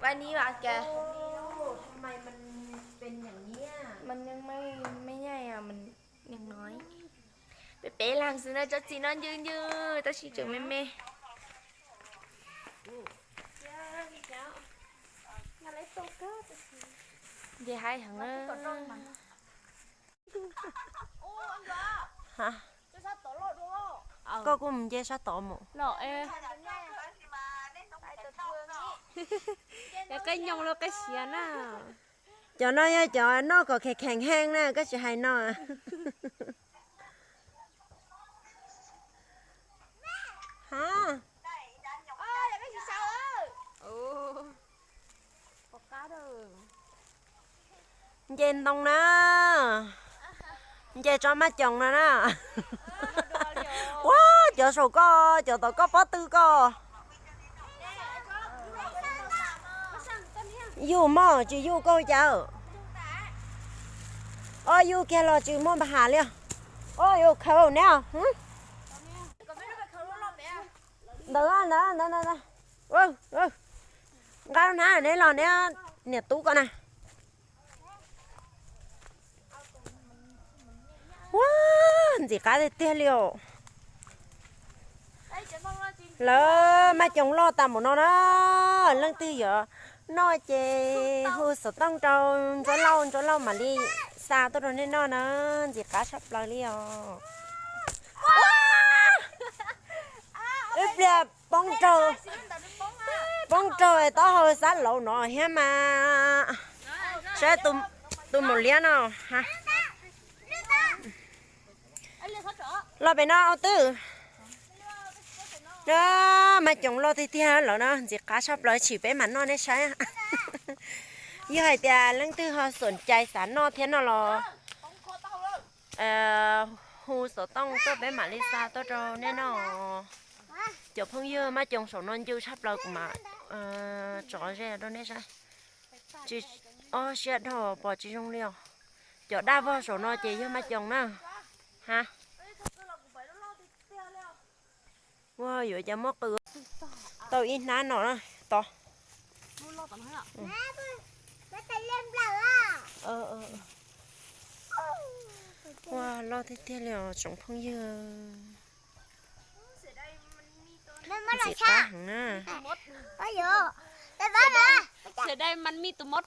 Anws, mas yeej meej meej nyaj, mas yeej no. Peb peb leeg xwb na, tsob txiv no ncw ncw, tab sis tseem me me. Nce haib heev na. Koj kuj mus nce sab tod mus. Qe nyoos los qe siav na. Cov no yog cov noj kom kheev kheev heev na, koj tsis hais no. Nce ntoo na, nce tsob maj coom no na. Ua, cov saum koj, cov tom koj pob tw koj. Yuj mog, tsis yuj koj cas. Ob yuj kiag los tsis muaj npa has li. Ob yuj khaws ne. Ntawd, ntawd, ntawd, ntawd. Nqa hnab neb los neb, niam tub ko na. Ua, ntxim qab tiag tiag li os. Lawv maj coom loj tas npaum no na, leej twg yuav noj ces hu xov tooj rau Ntsuab Lauj, Ntsuab Lauj mam li xa tuaj rau nej noj na, ntxim qab tshaj plaws li os. Ib pliag poob raug, poob raug taub hau xab laud no thiab mas. Saib tus maum liab no. Los pem no ua twj. Maj coom loj tiag tiag lawm no, ntxim qab tshaj plaws, tsis peb mam noj nej saib. Yog hais tias leej twg ho xom cai xav noj thiab no los hu xov tooj tuaj peb mam li xa tuaj rau nej noj. Cov phooj ywg, maj coom saum no ncw tshaj plaws, kuv mam tso ze rau nej saib. Tsis, ob siab dhau pom tsis zoo li os. Cov daj vog saum no ces yog maj coom na. Ha. Ua, yuav cas muab qw tau ib hnab no na, tod. Ua, loj tiag tiag li os tsoom phooj ywg. Ntxim qab heev na. Xia dai man mij tus mot.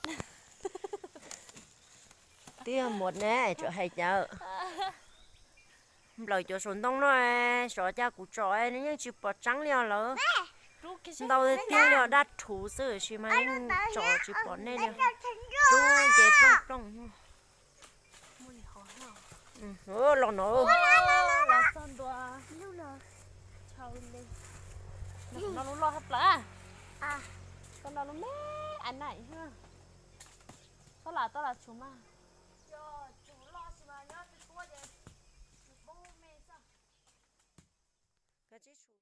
Twb yog muam ne, tsuas hais cas. Nplawm cov saum ntoo no, xyov cas kuv tsom nws yeej tsis pom tseeb li os lawm. Ntau tiag li os, daj rhuv xwb sis mas yeej tsom tsis pom nej li. Rub ces plooj plooj. Los no. No lub loj hab plaws. Koj no lub me a na. Txhob lam txhob lam tsum mas. Koj tsib tsum.